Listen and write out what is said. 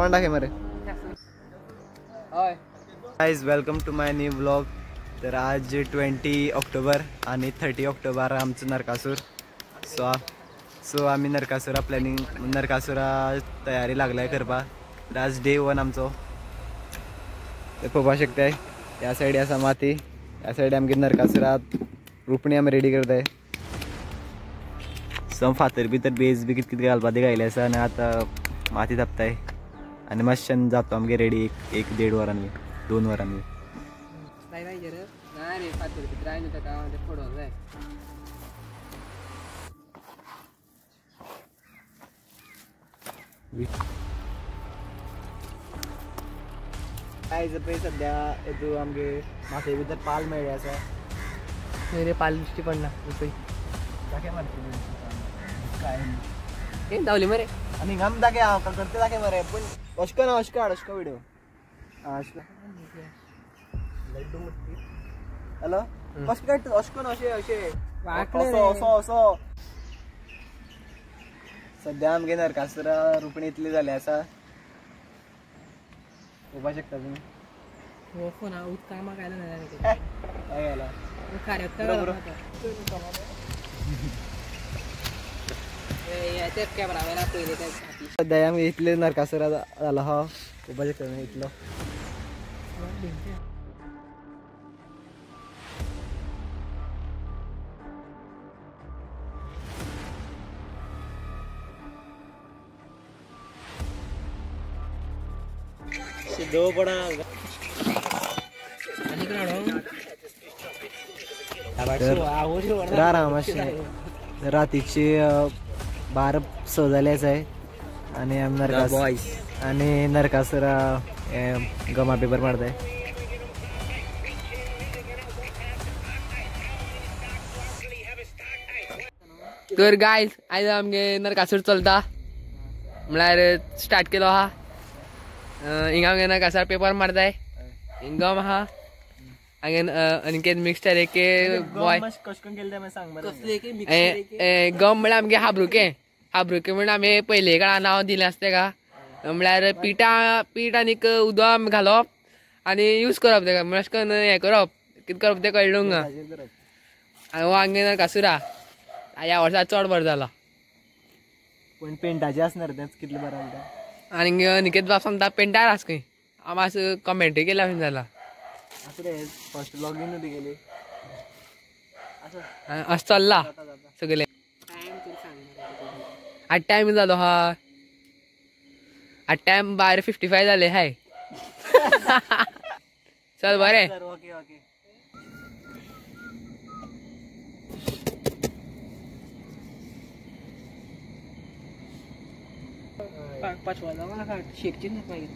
Cameraman दाखय मरे. हय guys, welcome to my new vlog. तर आज 20 ऑक्टोबर आणि 30 ऑक्टोबर आमचं नरकासूर. सो सो आमी नरकासुरा प्लॅनिंग, नरकासुरा तयारी लागल्या करपाक. तर आज डे 1 आमचो. ते पळोवपाक शकताय ह्या सायडी आसा माती, ह्या सायडी आमगे नरकासुरा रुपणी आमी रेडी करताय. सो फातर भितर बेज बी कित कितें घालपा ते घायले आसा आनी आतां माती थापताय आनी मातशें जाता आमगे रेडी एक देड वरान बी 2 वरान बी. आयज पळय सद्या हेतू आमगे मातये भितर पाल मेळ्ळे आसा. रे पाल दिश्टी पडना पळय दाखय मरे काय धांवली मरे आनी हिंगा दाखय हांव करता दाखय मरे पूण अशें करून अशें काड अशें व्हिडियो. अशें हॅलो कशें काडटा अशें करून अशें अशें असो असो असो. सद्या आमगे नरकासुरा रुपणी इतली जाली आसा पळोवपाक शकता तुमी. हो फोन उदका आयला काय आयला सद्या आमगे इतले नरकासुरा जाला हा पळोवपाक शकता तुमी इतलो. दो पडा मातशें रातीचे 12:06 जाले आसाय आनी आमी आनी नरकासुरा गमा पेपर मारताय. तर गायज आयज आमगे नरकासूर चलता म्हळ्यार स्टार्ट केलो आहा. हिंगा आमगे नरकासूर पेपर मारताय, गम आहा हांगे अनिकेत मिक्सचर एक बॉय गम म्हळ्यार आमगे हाब्रुके. हाब्रुके म्हणून आमी पयले काळार नांव दिलें आसता तेका. म्हळ्यार पिठा पीठ आनीक उदक आमी घालप आनी यूज करप तेका. म्हळ्यार अशें करून हें करप कितें करप तें कळ्ळें ना. आनी हो आमगे नरकासुरा ह्या वर्सा चड बरो जाला. पूण पेंटाचें आसना रे तेंच कितलें बरें जाता. आनी अनिकेत बाब सांगता पेंटार आस खंय आमी असो कमेंट्री केल्या भशेन जाला. फर्स्ट ब्लॉगीन न्हू ती केली अशें चल्ला सगळें. आतां टायम जालो हा, आतां टायम 12:55 जाले हाय. चल बरें. Okay okay. पाचवा शेकची मागीर.